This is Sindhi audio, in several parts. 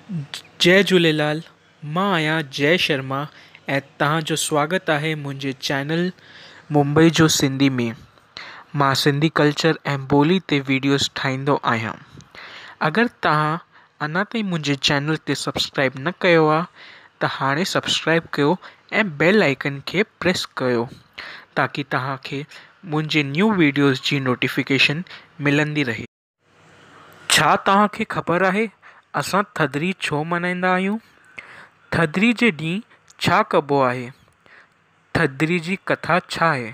جئي جهوليلال، مان آهيان جئي شرما ۽ توهان جو سواگت آهي منهنجي چينل ممبئي جو سنڌي ۾. مان سنڌي ڪلچر ۽ ٻولي تي وڊيوز ٺاهيندو آهيان. اگر توهان اڃا تائين منهنجي چينل تي سبسڪرائب نه ڪيو آهي ته هاڻي سبسڪرائب ڪيو ۽ بيل آئيڪن کي پريس ڪيو تاڪه توهان کي منهنجي نيو وڊيوز جي نوٽيفڪيشن ملندي رهي. ڇا توهان کي خبر آهي اسان ٿڌڙي ڇو ملهائيندا آهيون؟ ٿڌڙي جي ڏينهن ڇا ڪبو آهي؟ ٿڌڙي جي ڪٿا ڇا آهي؟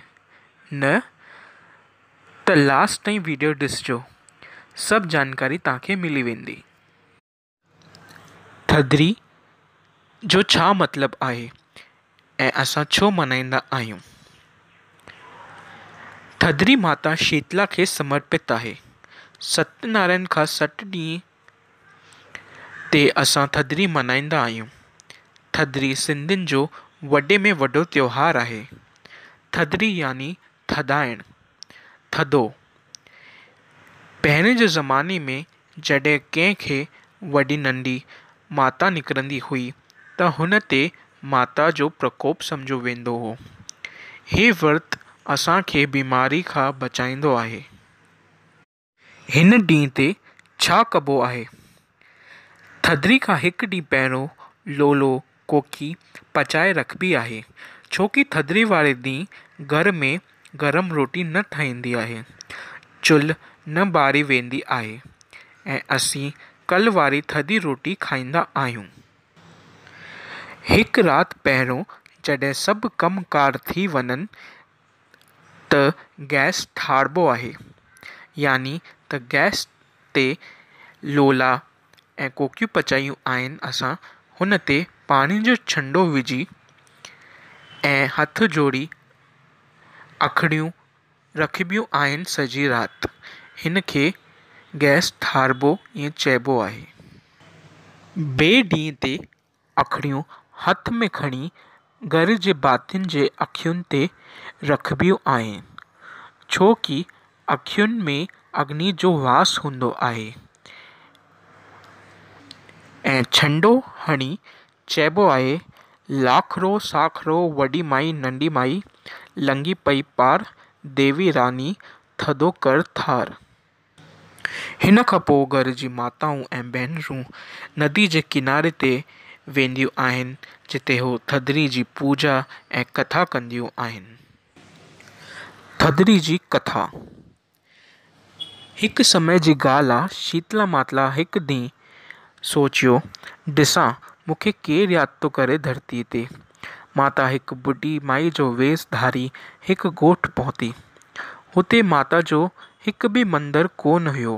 نه ته لاسٽ تائين وڊيو ڏسجو، سڀ جانڪاري توهان کي ملي ويندي. ٿڌڙي جو ڇا مطلب آهي ۽ اسان ڇو ملهائيندا آهيون؟ ٿڌڙي ماتا شيتلا کي سمرپت آهي. ست نارائڻ کان 60 ڏينهن تي اسان ٿڌڙي ملهائيندا آهيون. ٿڌڙي سنڌين جو وڏي ۾ وڏو تيوهار آهي. ٿڌڙي يعني ٿڌائڻ، ٿڌو. پهرين جي زماني ۾ جڏهن ڪنهن کي وڏي ننڍي ماتا نڪرندي هئي ته هن تي ماتا جو پرڪوپ سمجهيو ويندو هو. هي ورت اسان کي بيماري کان بچائيندو آهي. هن ڏينهن تي ڇا ڪبو آهي؟ ٿڌڙي کان هڪ ڏينهن پهريون لولو ڪوڪي پچائي رکبي آهي، ڇو ڪه ٿڌڙي واري ڏينهن گهر ۾ گرم روٽي نه ٺهندي آهي، چلهه نه ٻاري ويندي آهي ۽ اسين ڪل واري ٿڌي روٽي کائيندا آهيون. هڪ رات پهريون جڏهن سڀ ڪم ڪار ٿي وڃن ته گئس ٺاربو آهي، يعني ته گئس تي لولا ۽ ڪوڪيون پچايون آهن اسان هن تي پاڻي جو ڇنڊو وجهي ۽ هٿ جوڙي اکڙيون رکبيون آهن سڄي رات. هن کي گئس ٺاربو ائين چئبو آهي. ٻئي ڏينهن تي اکڙيون هٿ ۾ کڻي گهر جي ڀاتين جي اکين تي رکبيون آهن، ڇو ڪه اکين ۾ اگني جو واس هوندو آهي ۽ ڇنڊو هڻي چئبو آهي لاکرو ساکرو وڏي مائي ننڍي مائي لنگهي پئي پار ديوي راني ٿڌو ڪر ٿار. هن کان پوءِ گهر جي ماتائون ۽ ڀينرون ندي جي ڪناري تي وينديون آهن، جتي هو ٿڌڙي جي پوڄا ۽ ڪٿا ڪنديون آهن. ٿڌڙي جي ڪٿا. هڪ سمي جي ڳالهه آ، شيتلا ماتا هڪ ڏينهن سوچيو، ڏسان مون کي ڪير ياد ٿو ڪري ڌرتي تي. ماتا هڪ ٻڍي مائي جو ويس ڌاري هڪ ڳوٺ پهتي. هتي ماتا جو هڪ به مندر ڪونه هيو.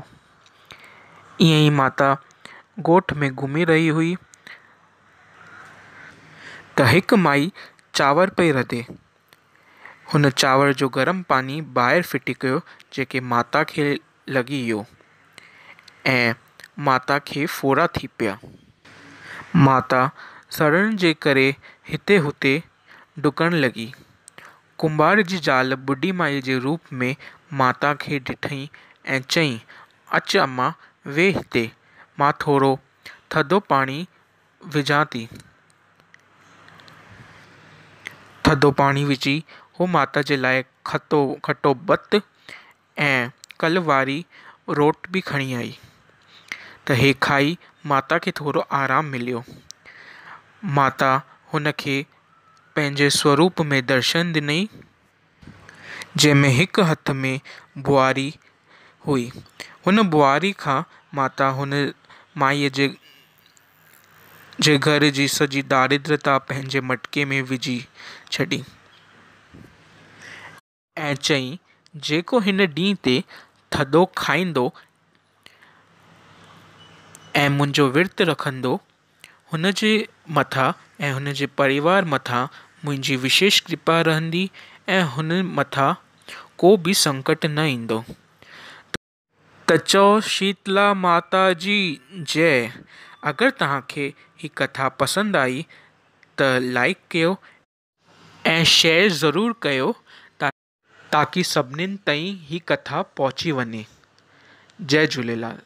ائين ئي ماتا ڳوٺ ۾ گهمي رهي هئي ته هڪ مائي چانور پئي رڌي. هن چانور جو گرم پاني ٻاهر ڦٽي ڪيو جيڪي ماتا کي لڳي ويو ۽ ماتا کي ڦوڙا ٿي پيا. ماتا سڙڻ جي ڪري هتي هتي ڊڪڻ لڳي. ڪنڀار جي زال ٻڍي مائي جي روپ ۾ ماتا کي ڏٺئي ۽ چيائين، اچ امان ويهه هتي، مان ٿورو ٿڌو پاڻي وجهان ٿي. ٿڌو پاڻي وجهي هو ماتا جي لاءِ کتو کٽو ڀت ۽ ڪل واري روٽ به کڻي آئي ته هي کائي ماتا کي ٿورو آرام مليو. ماتا هن کي پنهنجي سوروپ ۾ درشن ڏنئي، جنهن ۾ هڪ هٿ ۾ ٻهاري هئي. هن ٻهاري کان ماتا هن مائيءَ جي جي گهر جي سڄي داردرتا پنهنجي مٽڪي ۾ وجهي ڇڏي ۽ چئين، جيڪو هن ڏينهن تي ٿڌو کائيندو ۽ منهنجو ورت رکندو، هن جي مٿان ۽ هن جي پريوار مٿان منهنجي وشيش ڪرپا رهندي ۽ هن مٿان ڪو به سنڪٽ نه ايندو. ته چئو شيتلا ماتا جي جئي. اگر توهان کي هي ڪٿا پسند آئي ته لائيڪ ڪيو ۽ شيئر ضرور ڪيو تاڪي سڀنين تائين هي ڪٿا پهچي وڃي. جئي جهوليلال.